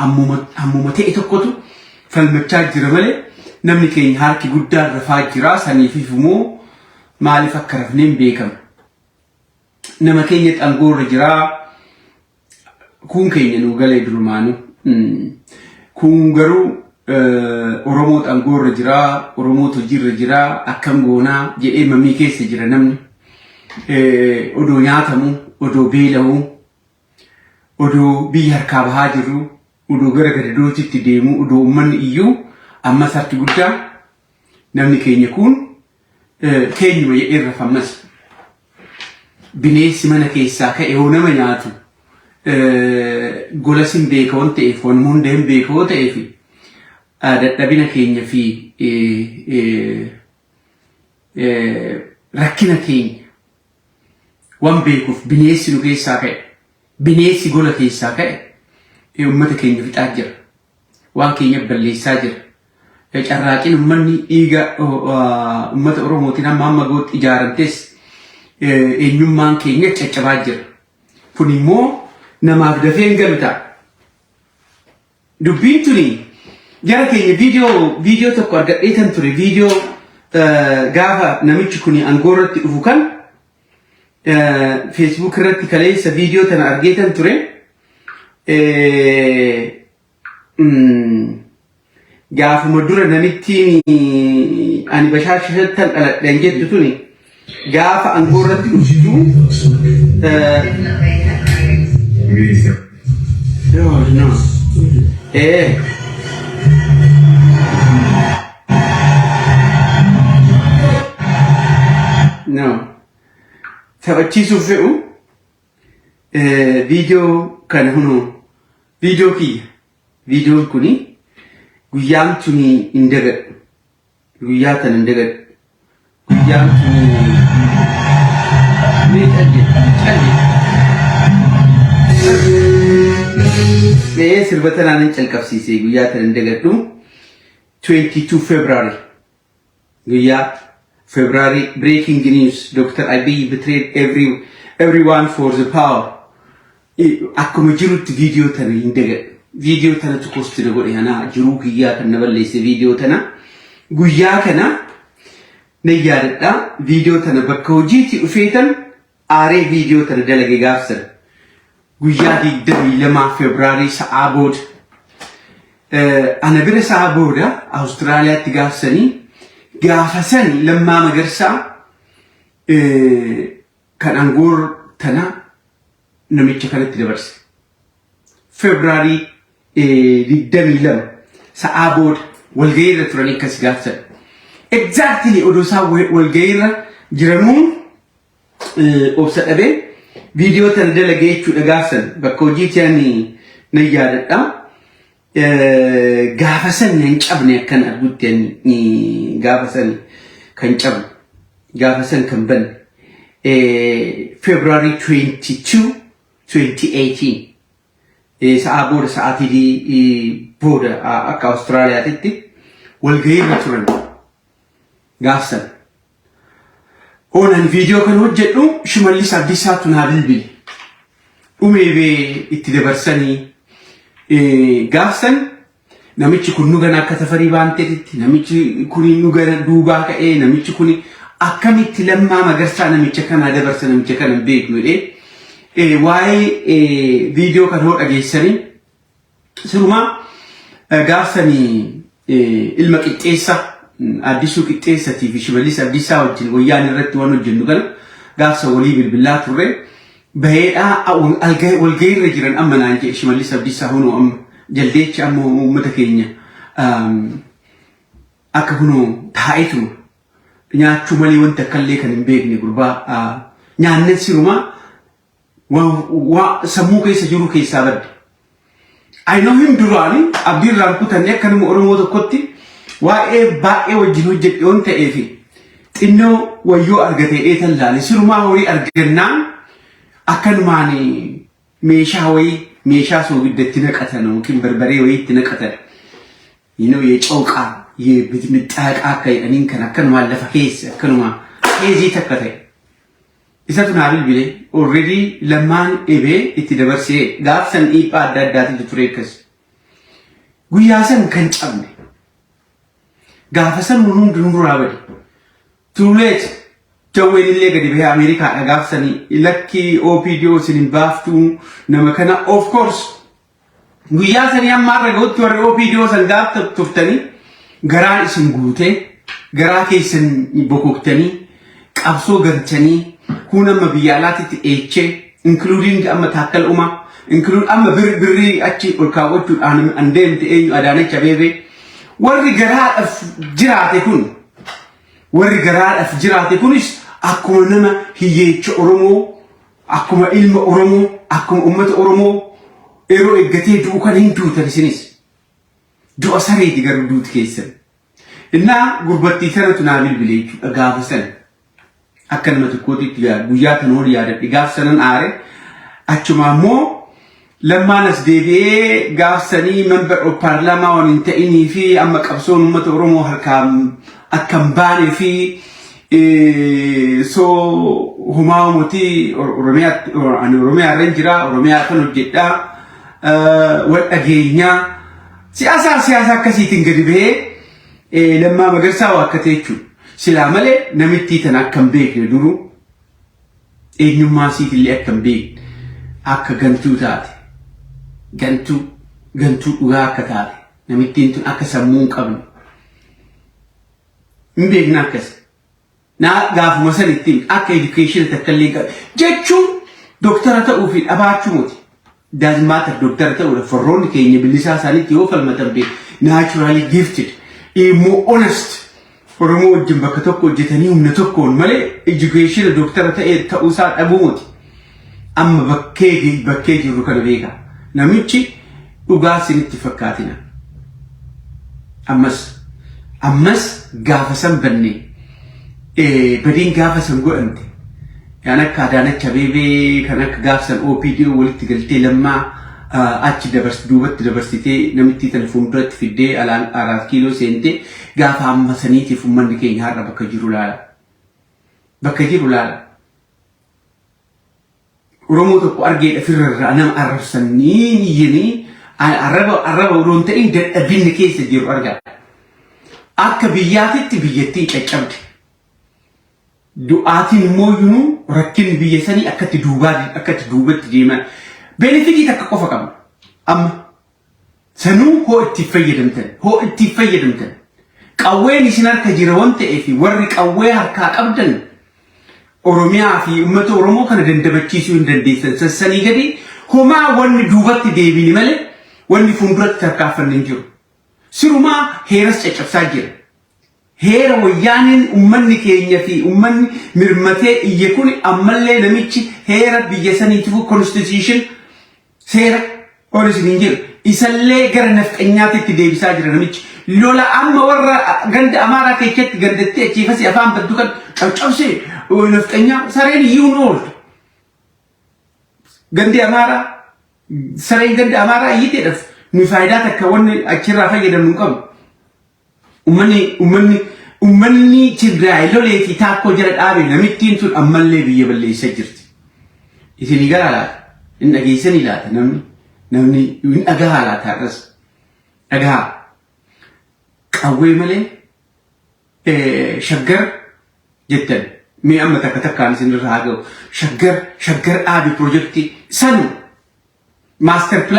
Ammuma ta'e tokkotu falmachaa jira malee namni keenya harki guddaan rafaa jira. Saniif immoo maaliif akka rafne hin beekamu. Nama keenya xangoorra jira. Kun keenya nuu galee durumaanuu. Kun garuu Oromoo xangoorra jira, Oromootu hojiirra jira, akkam goonaa jedhee mamii keessa jira namni. Odoo nyaatamu, odoo beela'u, odoo biyya harkaa bahaa jiru, odoo gara gadadootitti deemu, odoo uummanni iyyuu ammas harki guddaa namni keenya kun keenyuma jedhee rafa ammas. Bineensi mana keessaa ka'e yoo nama nyaatu golas hin beeka waan ta'eef, wanuma hunda hin beeka yoo ta'eef, dadhabina keenya fi rakkina keenya waan beekuuf bineensi nu keessaa ka'e, bineensi gola keessaa ka'e uummata keenya fixaa jira. Waan keenya balleessaa jira. Carraaqiin uummanni dhiiga uummata Oromootiin hamma hamma gootti ijaaramtes eenyummaan keenya caccabaa jira. Kun immoo namaaf dafee hin galu ta'a. Dubbiin tuni jara keenya viidiyoo tokko argadheetan ture, viidiyoo gaafa namichi kun aangoo irratti dhufu kan Facebook irratti kaleessa viidiyoo tana argeetan ture. Gaafuma dura namittiin ani bashaashattan dhaladhan jettu tuni gaafa aangoo irratti dhuftu. No, no. No. Taphachiisuuf fe'u viidiyoo kana hunoo viidiyoo kiyya. Viidiyoon kuni guyyaan tuni hin dagadhu. Guyyaa tana hin dagadhu. Guyyaan tuni mee calli calli. Mee sirba tanaan hin calqabsiise, guyyaa tana hin dagadhu. 22 February, guyyaa February, breaking news: Dr. Abiy betrayed everyone for the power. Akkuma jirutti viidiyoo tana hin dagadhu. Viidiyoo tanatu post na godhe, anaa jiruu kiyyaa kan na balleesse viidiyoo tana. Guyyaa kana nan yaadadha. Viidiyoo tana bakka hojiitti dhufeetan aaree viidiyoo tana dalage gaafsan. Guyyaa 22 February sa'aa booda. Ana bira sa'aa booda Awustiraaliyaatti gaafsanii gaafa sani Lammaa Magarsaa kan aangoor tana namicha kanatti dabarse. February 22 sa'aa booda walgahii irra turanii akkas gaafsan. Exactly odoo isaan walgahii irra jiranuu obsa dhabee viidiyoo tana dalagee jechuudha gaafsan bakka hojiitti ani nan yaadadha. Gaafa san hin cabne, akkan argutti ani gaafa san kan cabne, gaafa san kan banne, February 22 2018 sa'aa booda, sa'aatii booda akka Awustiraaliyaatitti walgahii irra turan gaafsan. Oonan viidiyoo kan hojjedhu Shimallis Abdiisaatu naa bilbile. Dhumee bee itti dabarsanii gaafsan namichi kun nu gana akka tafarii baanteetitti, namichi kun nu gana duubaa ka'ee, namichi kun akkamitti Lammaa Magarsaa namicha kanaa dabarsa, namicha kana hin beeknu jedhee waa'ee viidiyoo kan hoo dhageessanii sirumaa gaafsanii ilma qixxeessa Addisuu Qixxeessatii fi Shimallis Abdiisaa wajjin wayyaan irratti waan hojjennu kana gaafsa walii bilbilaa turre. Baheedhaa walgahiirra jiran amma naan jedhe Shimallis Abdiisaa, hunoo amma jaldeechi amma uummata keenya akka hunoo taa'eetuma nyaachuu malee wanti akkallee kan hin beekne gurbaa nyaannan sirumaa sammuu keessa jiru keessaa badde. I know him duraani abdii irraan kutanne akka nama Oromoo tokkotti waa'ee baay'ee wajjin hojjedhe waan ta'eef xinnoo wayyoo argate dheetan laale, sirumaa horii argannaan akkanumaan meeshaa wayii, meeshaa soogiddatti naqatan yookiin barbaree wayii itti naqatan. የጨው ዕቃ የሚጥሚጣ ዕቃ akka jedhaniin kan akkanumaan lafa keessa akkanuma keezii takka ta'e. Isatu naa bilbile, already Lammaan dhibee itti dabarsee gaafsan dhiibbaa adda addaatitu ture akkas. Guyyaa san kan cabne. Gaafa san nu hundi nu duraa bade. Tuuleet jawween illee gadi bahee Ameerikaadha gaafsanii lakki OPDO isin hin baaftuu nama kana. Of course, guyyaa sanii amma har'a gahutti warri OPDO san gaaf turtanii garaan isin guutee, garaa keessan bokoktanii, qabsoo galchanii, kun amma biyya alaatitti dheechee, including amma Taakkal Umaa, include amma birrii achi ol kaawwachuudhaan an deemte eenyu, Adaanech Abeebee, warri garaadhaaf jiraate kun, warri garaadhaaf jiraate kunis akkuma nama hiyyeecha Oromoo, akkuma ilma Oromoo, akkuma uummata Oromoo yeroo eeggatee du'u kan hin duutan isinis. Du'a sareeti garuu duuti keessan. Innaa gurbattii sanatu naa bilbile jechuudha gaafa sana. Akka nama tokkootitti guyyaa tan ol yaadadhe, gaafa sanan aare. Achuma immoo Lammaan as deebi'ee gaafsanii member of paarlaamaa waan hin ta'inii fi amma qabsoon uummata Oromoo harkaan akka hin baanee fi so humaa umutii Oromiyaa, ani Oromiyaa irra jira, Oromiyaa kan hojjedhaa, wal dhageenyaa siyaasa akkasiitiin gadi bahee Lammaa Magarsaa waakkate jechuudha. Silaa malee namittii tana akka hin beekne, duruu eenyummaa isiitillee akka hin beekne, akka gantuu taate, gantuu gantuu dhugaa akka taate, namittiin tun akka sammuu hin qabne hin beekna akkas. Naa gaafuma san ittiin akka education takka illee qabu jechuun doktara ta'uu fi dhabaachuu miti. Doesn't matter doktara ta'uudha. Farroonni keenya bilisaa isaaniitti yoo falmatan beeku, naturally gifted, immoo honest, Oromoo wajjin bakka tokko hojjetanii humna tokkoon malee education doktara ta'e ta'uusaa dhabuu miti. Amma bakkee jirru kana beeka. Namichi dhugaa isinitti fakkaatina. Ammas gaafa san banne badiin gaafa san godhamte kan akka Adaanach Abeebee, kan akka gaafa san OPDO walitti galtee Lammaa achi dabars duubatti dabarsitee namittii tana fuulduratti fiddee alaan 4 kiiloo seentee gaafa amma saniitiif uummanni keenya har'a bakka jiru laala. Bakka jiru laala. Oromoo tokko argeedha firarraa nama arrabsanii iyyanii arraba arraba odoo hin ta'in dadhabinni keessa jiru argaa. Akka biyyaatitti biyyattiin caccabde. Du'aatiin immoo iyyuu rakkinni biyya sanii akkatti duubaa akkatti duubatti deeman. Benefit takka qofa qabna. Amma sanuu hoo itti fayyadamtan, hoo itti fayyadamtan. Qawween isin harka jira waan ta'eef, warri qawwee harkaa qabdan Oromiyaa fi uummata Oromoo kana dandamachiisuu hin dandeessan. Sassanii gadi homaa wanni duubatti deebini malee wanni fuulduratti tarkaanfanne hin jiru. Sirumaa heeras caccabsaa jira. Heera wayyaaniin uummanni keenya fi uummanni mirmatee iyye kun ammallee namichi heera biyya saniitifu, constitution, seera ol isin hin jiru. Isallee gara nafxanyaatitti deebisaa jira namichi. Lola amma warra ganda Amaaraa keessatti gandatti achiifasi afaan baddu kan caccabsee nafxanyaa sareen iyyuu hin ooltu. Gandi Amaaraa, sareen ganda Amaaraa iyyiteedhaaf nu faayidaa takka wanni achirraa fayyadamnu hin qabu. Uummanni Tigraay lolee fi taakkoo jala dhaabe, namittiin tun ammallee biyya balleessaa jirti. Isinii galaa laata? Hin dhageessanii laata namni? Namni hin dhagahaa laata har'as? Dhagahaa. Qawwee malee Shaggar jettan. Mee amma takka takkaan isinirra haa ga'u. Shaggar dhaabi piroojeektii sanu master plan.